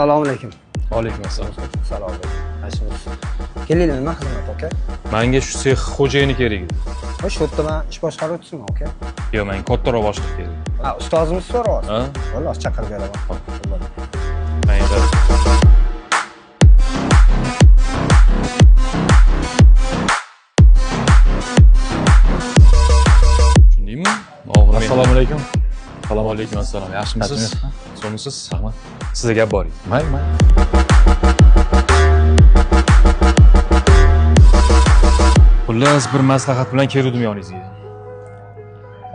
Assalomu alaykum. Alaykum assalom. Assalomu alaykum. Yaxshimisiz? Kelinglar, nima xizmat aka? Menga shu sex xo'jayini kerak edi. Ha, shu yerda men ish boshqaruvchisiman aka. Yo'q, menga kattaroq boshliq kerak. Ha, ustozimiz so'rayapsiz. Ha? Vallahi chaqirib beraman. Mayli. Tushundingmi? Assalomu alaykum. Assalomu alaykum assalom. Yaxshimisiz? So'misiz? Rahmat. Sizga gap bor edi. Mayli, mayli. Xullas, bir maslahat bilan keldim yoningizga.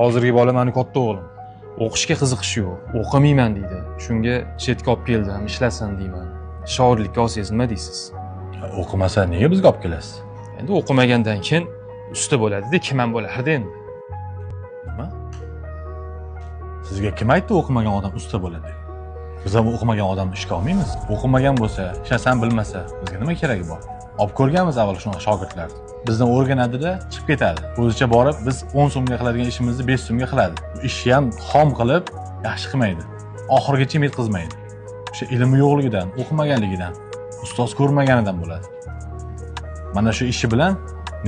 Hozirgi bola meni katta o'g'lim. O'qishga qiziqishi yo'q, o'qimayman deydi. Shunga chetga olib keldim, ishlasin deyman. Shoirlikka olsangiz nima deysiz? O'qimasa nega bizga olib kelasiz? Endi o'qimagandan keyin usta bo'ladi-da, kim ham bo'lardi endi? Nima? Sizga kim aytdi o'qimagan odam usta bo'ladi deb? Biz ham o'qimagan odamni ishga olmaymiz. O'qimagan bo'lsa, ishlasam bilmasa, bizga nima keragi bor? Olib ko'rganmiz avval shunaqa shogirdlarni. Bizdan o'rganadi-da, chiqib ketadi. O'zicha borib, biz 10 so'mga qiladigan ishimizni 5 so'mga qiladi. Ishni ham xom qilib, yaxshi qilmaydi. Oxirigacha yetkazmaydi. O'sha ilmi yo'qligidan, o'qimaganligidan, ustoz ko'rmaganidan bo'ladi. Mana shu ishi bilan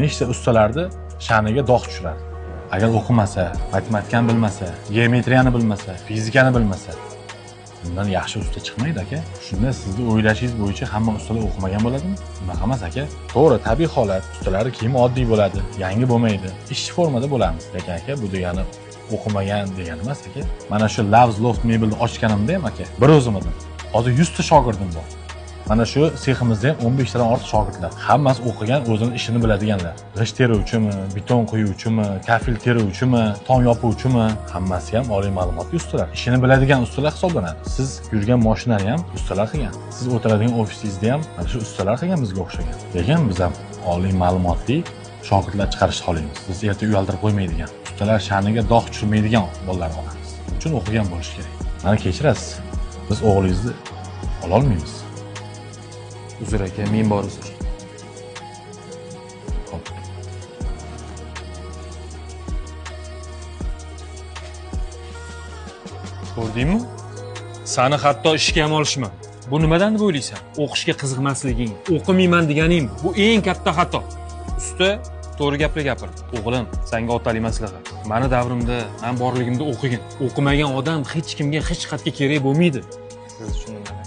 nechta ustalarni sha'niga dog' tushiradi. Agar o'qimasa, matematikani bilmasa, geometriyani bilmasa, fizikani bilmasa, bundan yaxshi usta chiqmaydi aka. Shunda sizni o'ylashingiz bo'yicha hamma ustalar o'qimagan bo'ladimi? Unaqa emas aka. To'g'ri, tabiiy holat, ustalar kiyimi oddiy bo'ladi, yangi bo'lmaydi. Ishchi formada bo'lamiz. Lekin aka, bu degani o'qimagan degani emas aka. Mana shu Loves Loft mebelni ochganimda ham aka, bir o'zim edim. Hozir 100 ta shogirdim bor. Mana shu seximizda ham 15 tadan ortiq shogirdlar. Hammasi o'qigan, o'zini ishini biladiganlar. G'isht teruvchimi, beton quyuvchimi, kafel teruvchimi, tom yopuvchimi, hammasi ham oliy ma'lumotli ustalar. Ishini biladigan ustalar hisoblanadi. Siz yurgan mashinani ham ustalar qilgan. Siz o'tiradigan ofisingizda ham mana shu ustalar qilgan, bizga o'xshagan. Lekin biz ham oliy ma'lumotli shogirdlar chiqarishni xohlaymiz. Biz erta uyaltirib qo'ymaydigan, ustalar sha'niga dog' tushirmaydigan bolalar olamiz. Shuning uchun o'qigan bo'lish kerak. Mana kechirasiz. Biz o'g'lingizni ola olmaymiz. Uzr aka, men bor uzr. Hop. Ko'rdingmi? Sani hatto ishga ham olishma. Bu nimadan deb o'ylaysan? O'qishga qiziqmasliging, o'qimayman deganing bu eng katta xato. Usta to'g'ri gapni gapirdi. O'g'lim, senga otalik maslahat. Mani davrimda, men borligimda o'qigin. O'qimagan odam hech kimga hech qatga kerak bo'lmaydi. Siz tushundingiz.